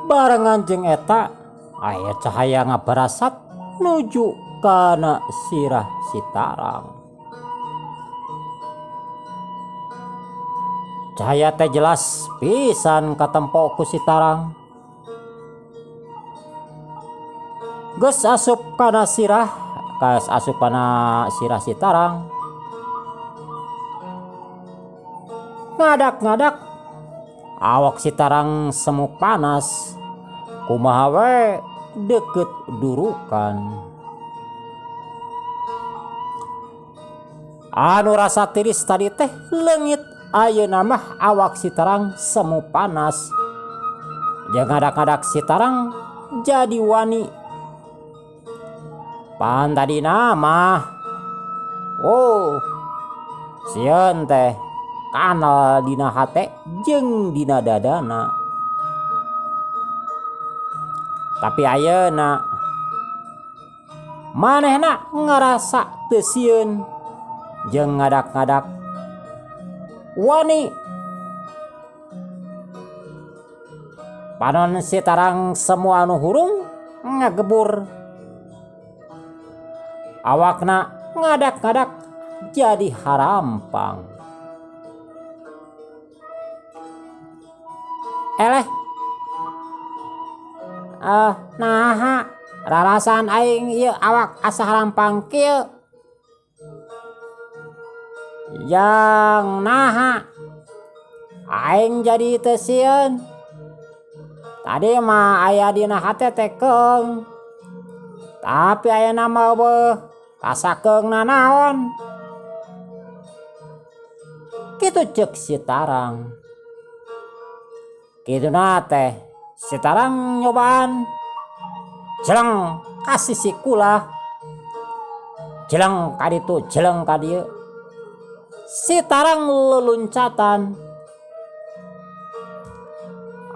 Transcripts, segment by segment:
Barengan jeung eta aya cahaya ngabarasat nuju kana sirah si Tarang. Cahaya teh jelas pisan katempo ku si Tarang. Geus asup kana sirah, geus asup kana sirah si Tarang. Ngadak-ngadak awak si Tarang semu panas, kumaha we deukeut durukan. Anu rasa tiris tadi teh leungit, ayeuna mah awak si Tarang semu panas. Jeung ngadak-ngadak si Tarang jadi wani. Pan tadina mah, oh, sieun teh kanal dina hate jeung dina dadana. Tapi ayeuna manehna ngarasa teu sieun jeung ngadak-ngadak wani. Panon si Tarang semua anu hurung ngagebur. Awakna ngadak-ngadak jadi harampang. Eleh. Naha rarasan aing ieu awak asa harampang kieu. Yang naha aing jadi teu sieun. Tadi mah aya dina hate teh keung. Tapi ayeuna mah eueuh rasa keung nanaon. Kitu ceuk si Tarang. Kituna teh si Tarang nyobaan jeleng ka sisi kula. Jeleng ka ditu, jeleng ka dieu. Si Tarang luluncatan.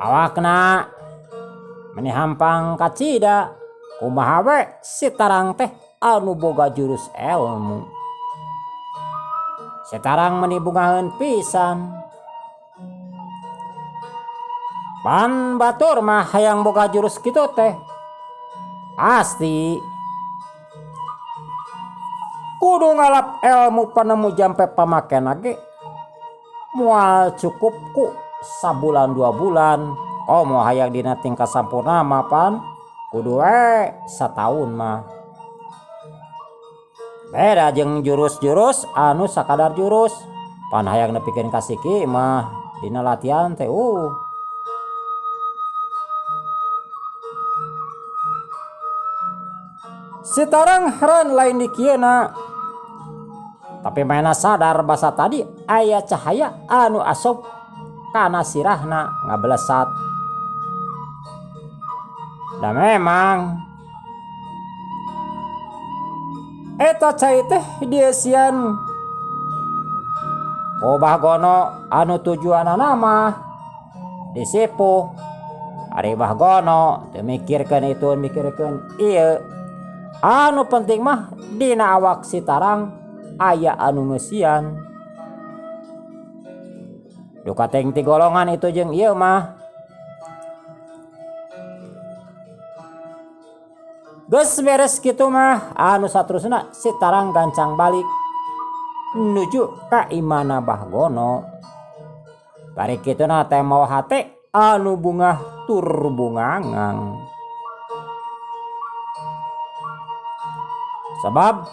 Awakna meni hampang kacida kumaha we si Tarang teh anu boga jurus ilmu. Si Tarang meni bungaheun pisan. Pan batur mah hayang boga jurus kitu teh pasti kudu ngalap ilmu panemu jampe pamakena ge moal cukup ku sabulan 2 bulan. Komo hayang dina tingkat sampurna mah pan kudu we sataun mah. Beda jeung jurus-jurus anu sakadar jurus. Pan hayang nepikeun ka siki mah dina latihan teh Si Tarang heran lain di kieuna. Tapi mana sadar basa tadi aya cahaya anu asup kana sirahna ngabelesat. Da memang eta cai teh dieusian ku Bah Gono anu tujuanana mah disipuh. Ari Bah Gono teu mikirkeun itu mikirkeun ieu. Anu penting mah dina awak si Tarang aya anu ngeusian. Duka teuing ti golongan itu jeung ieu mah. Geus beres kitu mah anu saterusna si Tarang gancang balik nuju ka imana Bah Gono. Bari kituna teh mawa hate anu bungah tur bungangang. Sebab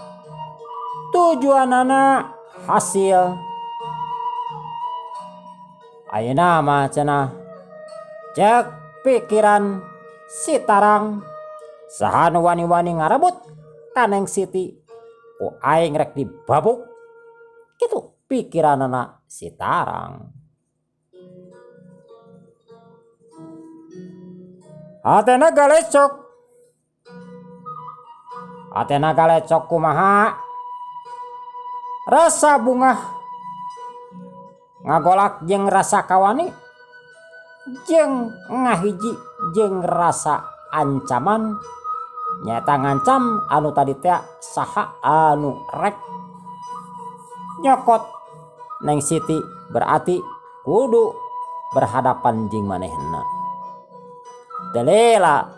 tujuanana hasil. Ayeuna mah cenah cek pikiran si Tarang saha nu wani-wani ngarebut ka Neng Siti ku aing rek dibabuk. Kitu pikiranana si Tarang. Hatena galecok. Hatena galecok kumaha? Rasa bungah ngagolak jeung rasa kawani jeung ngahiji jeung rasa ancaman nyata ngancam anu tadi teh saha anu rek nyokot Neng Siti berarti kudu berhadapan jeung manehna. Teu lila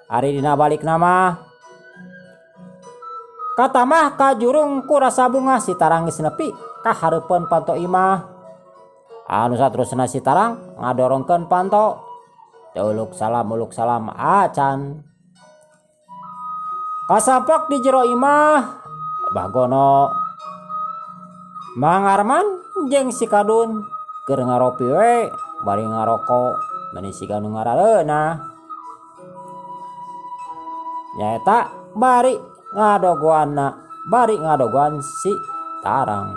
ari dina balikna mah. Katamah ka jurung ku rasa bungah si Tarang geus nepi ka hareupeun panto imah. Anu saterusna si Tarang ngadorongkeun panto. Teu uluk salam uluk salam acan. Kasampok di jero imah Bah Gono. Mang Arman jeung si Kadun keur ngaropi we bari ngaroko meni siga nu ngarareunah. Nyaeta bari ngadogoanna bari ngadogoan si Tarang.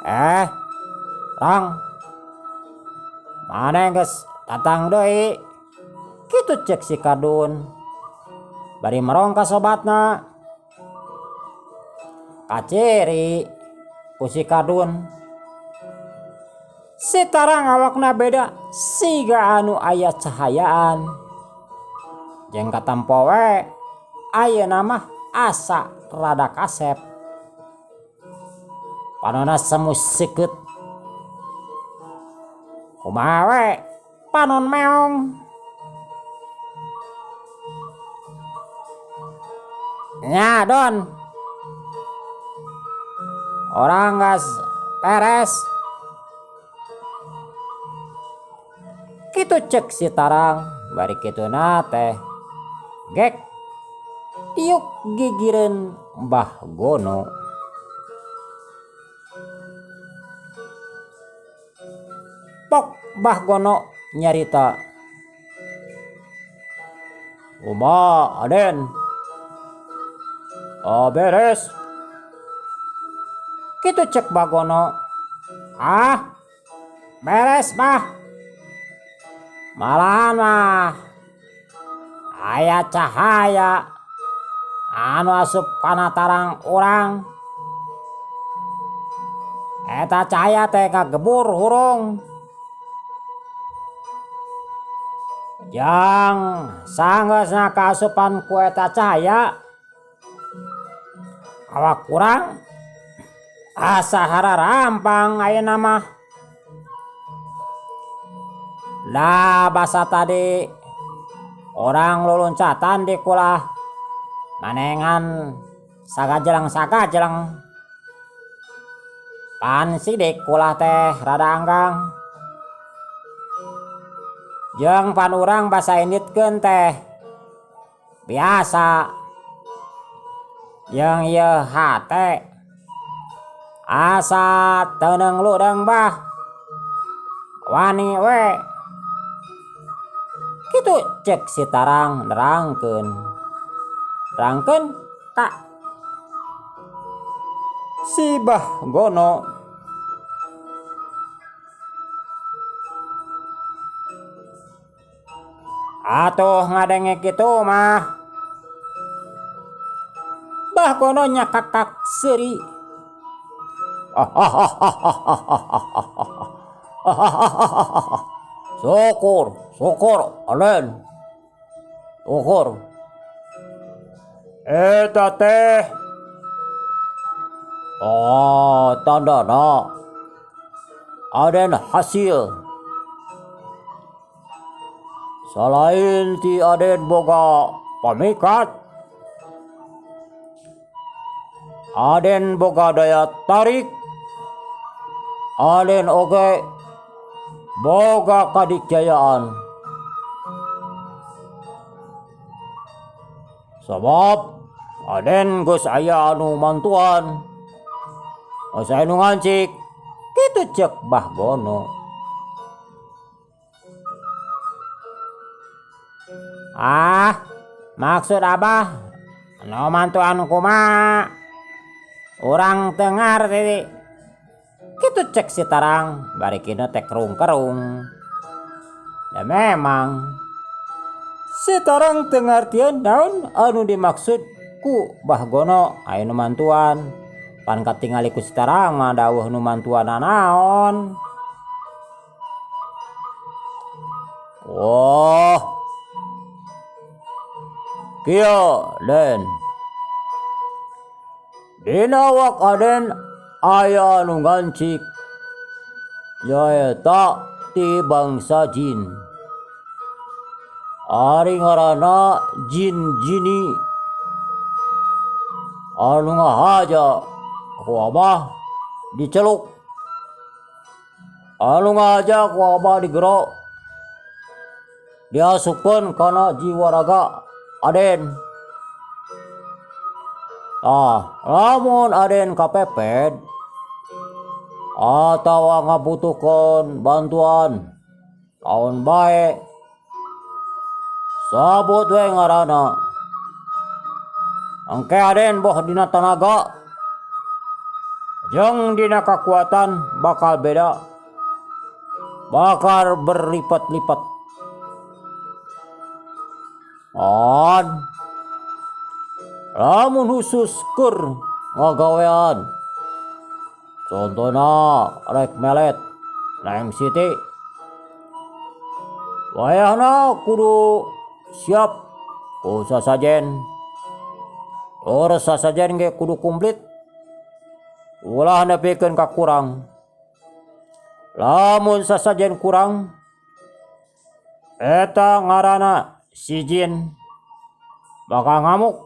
Eh, Rang. Maneh geus datang deui? Kitu cek si Kadun. Bari merong ka sobatna. Kaciri ku si Kadun. Si Tarang awakna beda siga anu aya cahayaan. Jeung katempo we ayeuna mah asa rada kasep. Panonna semu sikeut. Kumaha we panon meong. Nya Don. Orang geus peres. Kitu cek si Tarang bari kituna teh gek diuk gigireun Mbah Gono. Pok Mbah Gono nyarita. Uma Aden. Oh, beres. Kitu cek Mbah Gono. Ah, beres Mbah. Malahan mah aya cahaya anu asup kana tarang urang. Eta cahaya teh kagebur hurung. Jang sanggeusna kaasupan ku eta cahaya awak urang asa hararampang ayeuna mah. Lah basa tadi orang luluncatan di kulah manengan sagajelang-sagajelang. Pan sidik kulah teh rada anggang. Jeung pan urang basa inditkeun teh biasa. Jeung ieu hate asa teu leudeng bah. Wani we. Kitu cek si Tarang nerangkeun. Nerangkeun ka si Bah Gono. Atuh ngadenge kitu mah. Bah Gono nyakakak seuri. Syukur, syukur, Aden. Syukur. Eta teh. Oh, tandana. Aden hasil. Salain ti Aden boga pamikat, Aden boga daya tarik, Aden oge boga kadikjayaan. Sabab Aden geus aya anu mantuan, geus aya nu ngancik, kitu cek Bah Gono. Ah, maksud Abah nu mantuan kumaha? Urang teu ngarti. Kitu cek si Tarang bari kina teh kerung-kerung. Da memang si Tarang teu ngartieun naon anu dimaksud ku Bah Gono aya nu mantuan. Pan katingali ku si Tarang mah daweuh nu mantuan nanaon. Wah. Kieu, Den. Dina awak Aden aya anu ngancik. Nyaeta ti bangsa jin. Ari ngaranna jin jini anu ngahaja ku abah diceluk. Anu ngahaja ku abah digero. Diasupkeun kana jiwa raga Aden. Tah, lamun Aden kapepet atawa ngabutuhkeun bantuan naon bae sabut we ngaranna. Engke Aden boh dina tanaga jeung dina kakuatan bakal beda. Bakal berlipat-lipat. An lamun khusus keur ngagawean contona rek melet Neng Siti wayahna kudu siap ku sasajen tur sasajen ge kudu kumplit ulah nepikeun ka kurang. Lamun sasajen kurang eta ngaranna si jin bakal ngamuk.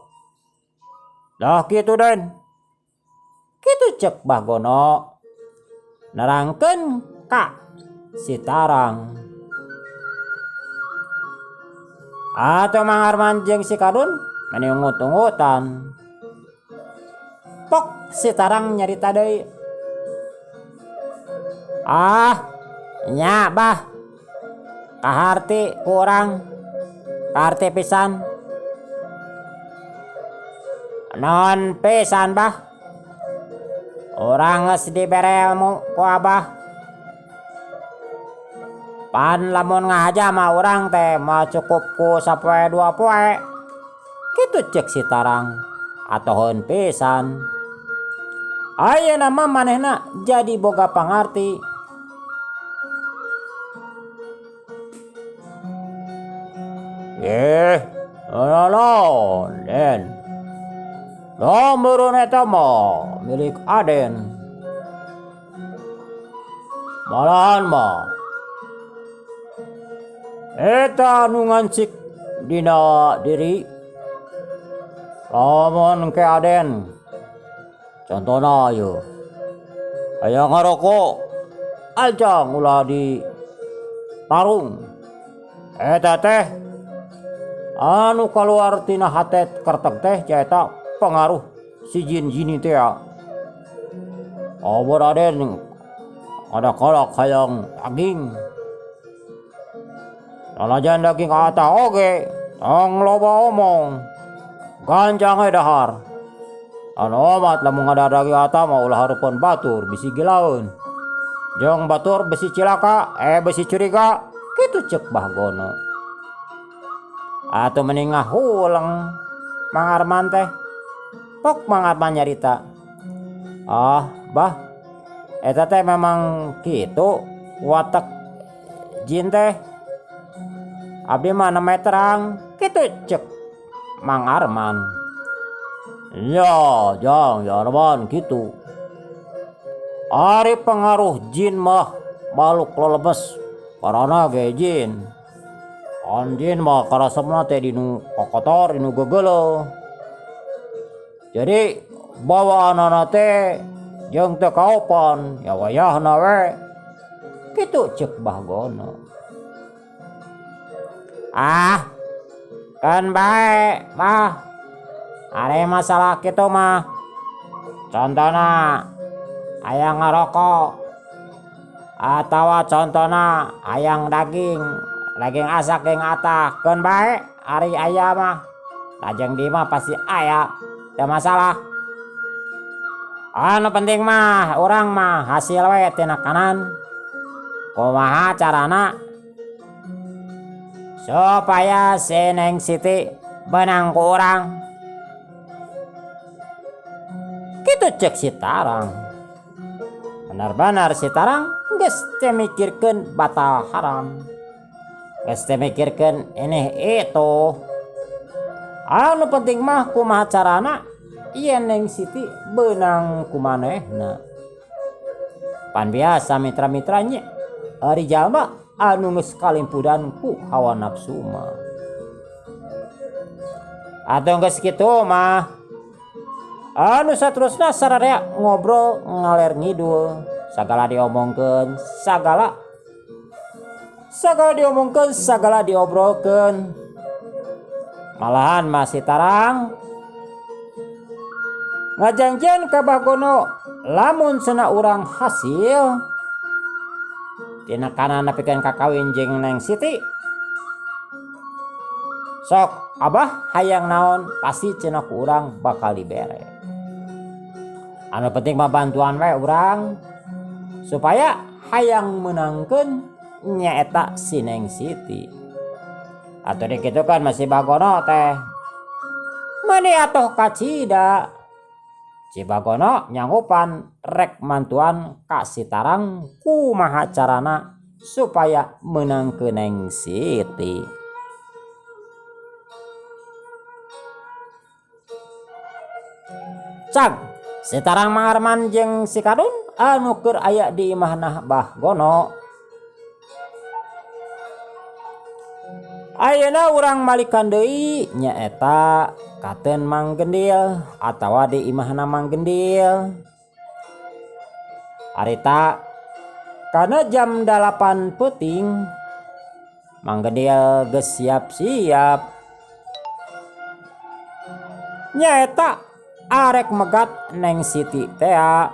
Dah kitu Den. Kitu cek Bah Gono nerangkeun ka si Tarang. Atuh Mang Arman jeung si Kadun meni ungut-ungutan. Pok si Tarang nyarita deui. Ah, nya bah. Kaharti ku urang. Kaharti pisan. Non pisan bah. Urang geus dibere ilmu ku abah. Pan lamun ngahaja mah urang teh moal cukup ku sapoe dua poe. Kitu cek si Tarang. Atoheun pisan. Ayeuna mah manehna jadi boga pangarti. Ih, nanaon Den. Nomorun eta mah milik Aden. Malahan mah eta nu ngancik dina diri. Lamun ke Aden contona ieu aya ngaroko aljang ulah di tarung eta teh anu kaluar tina hate kerteg teh nyaeta pengaruh si jin jini teh. Amun Aden kadang-kadang hayang daging sanajan daging atah oge tong loba omong ganjang we dahar. Anu omat lamun ngadahar daging atah mah ulah hareupeun batur bisi gilaeun. Jeung batur bisi cilaka bisi curiga kitu ceuk Bah Gono. Atuh mending ngahuleng Mang Arman teh. Pok Mang Arman nyarita. Ah, Bah, eta teh memang kitu watek jin teh. Abdi mah nembe terang kitu ceuk Mang Arman. Nya, jang, ya Arman kitu. Ari pengaruh jin mah makhluk lelemes karana ge jin. An jin mah karasemna teh dinu kokotor, dinu gegeuleuh. Jadi bawaanana teh jeung teu kaopan ya wayahna we. Kitu ceuk Bah Gono. Ah, keun bae, Bah. Ari masalah kitu mah contona hayang ngaroko atawa contona hayang daging, daging asak jeung atah keun bae ari aya mah. Lajeng di mah pasti aya, teu masalah. Anu penting mah urang mah hasil we tina kanan. Kumaha carana supaya si Neng Siti beunang ku urang. Kitu ceuk si Tarang. Benar-benar si Tarang geus teu mikirkeun batal haram. Geus teu mikirkeun ini itu. Anu penting mah kumaha carana ieu Neng Siti beunang ku manehna. Pan biasa mitra-mitra nya ari jalma anu geus kalimpudan ku hawa nafsu mah. Atuh geus kitu mah anu saterusna sararea ngobrol ngaler ngidul sagala diomongkeun sagala sagala diomongkeun sagala diobrolkeun malahan masih tarang ngajanjian ka Bah Gono lamun cenah urang hasil tina kana nepikeun ka kawin jeung Neng Siti sok abah hayang naon pasti cenah ku urang bakal dibere anu penting mah bantuan we urang supaya hayang meunangkeun nyaeta si Neng Siti atuh di kitu kan masih Bah Gono teh meuni atuh kacida Si Bagono nyanggupan rek mantuan ka si Tarang kumaha carana supaya meunangkeun Neng Siti. Cag, si Tarang Mang Arman jeung si Kadun anu keur aya di imahna Bah Gono. Ayeuna urang malikan deui nyaeta katen Mang Gendil atawa di imahna Mang Gendil. Harita kana jam 8 peuting Mang Gendil geus siap-siap. Nyaeta arek megat Neng Siti tea.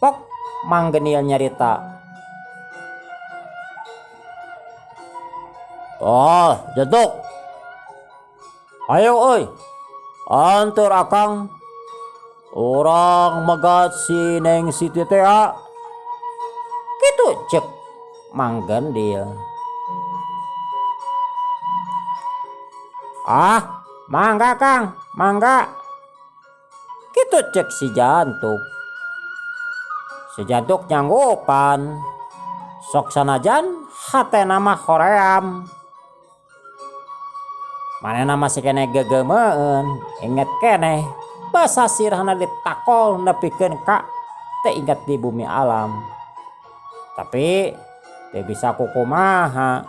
Pok Mang Gendil nyarita. Oh, jeduk. Ayo euy. Antur akang. Urang megat si Neng Siti teh. Kitu cek Mang Gendil. Ah, mangga Kang, mangga. Kitu cek si Jantuk. Si Jantuk nyanggupan. Sok sanajan hatena mah hoream. Manehna masih keneh gegemeun, inget keneh basa sirahna ditakol nepikeun ka teu inget di bumi alam. Tapi teu bisa kukumaha.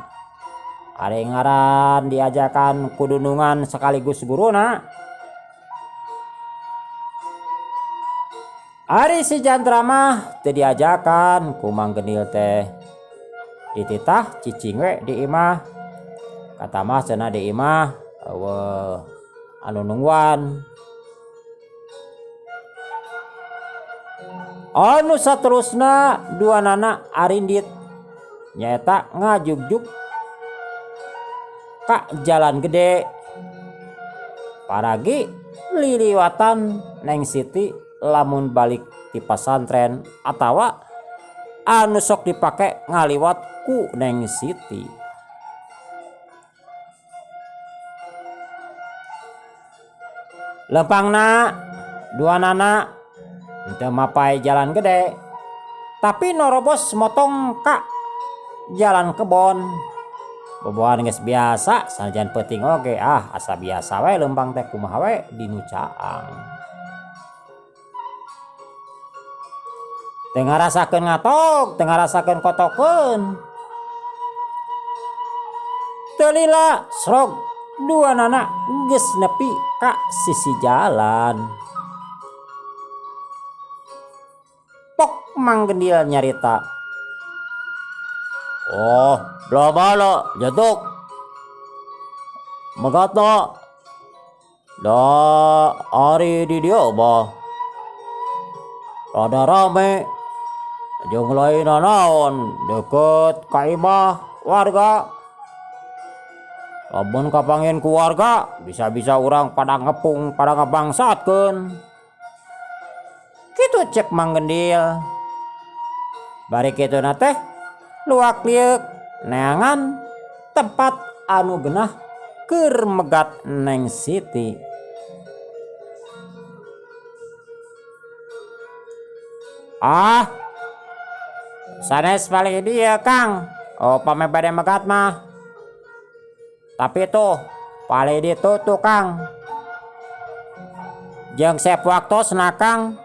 Ari ngaran diajakan kudunungan sekaligus guruna. Ari si Jantra mah teu diajakan ku Mang Gendil teh. Dititah cicing we di imah. Kata mah cenah di imah eueuh anu nungguan. Anu saterusna duanana arindit nyaeta ngajugjug ka jalan gede. Paragi liliwatan Neng Siti lamun balik ti pasantren atawa anu sok dipake ngaliwat ku Neng Siti. Lempangna duanana teu mapai jalan gede tapi norobos motong ka jalan kebon. Boboan geus biasa sanajan peuting oge ah asa biasa we lempang teh kumaha we dinu caang. Teu ngarasakeun ngatok, teu ngarasakeun kotokeun. Teu lila srog duanana geus nepi ka sisi jalan. Pok Mang Gendil nyarita. Oh, belah mana jatuh? Megatna. Da ari di dieu mah. Rada rame. Jeung lain naon deket ka imah warga. Lamun kapangin ku warga bisa-bisa urang pada ngepung pada ngabangsatkeun. Kitu cek Mang Gendil. Bari kituna teh luak lieuk neangan tempat anu genah keur megat Neng Siti. Ah, sanes paling dieu Kang. Oh, pame bade megat mah. Tapi tuh paling ditu tuh Kang. Jeung sep waktosna Kang.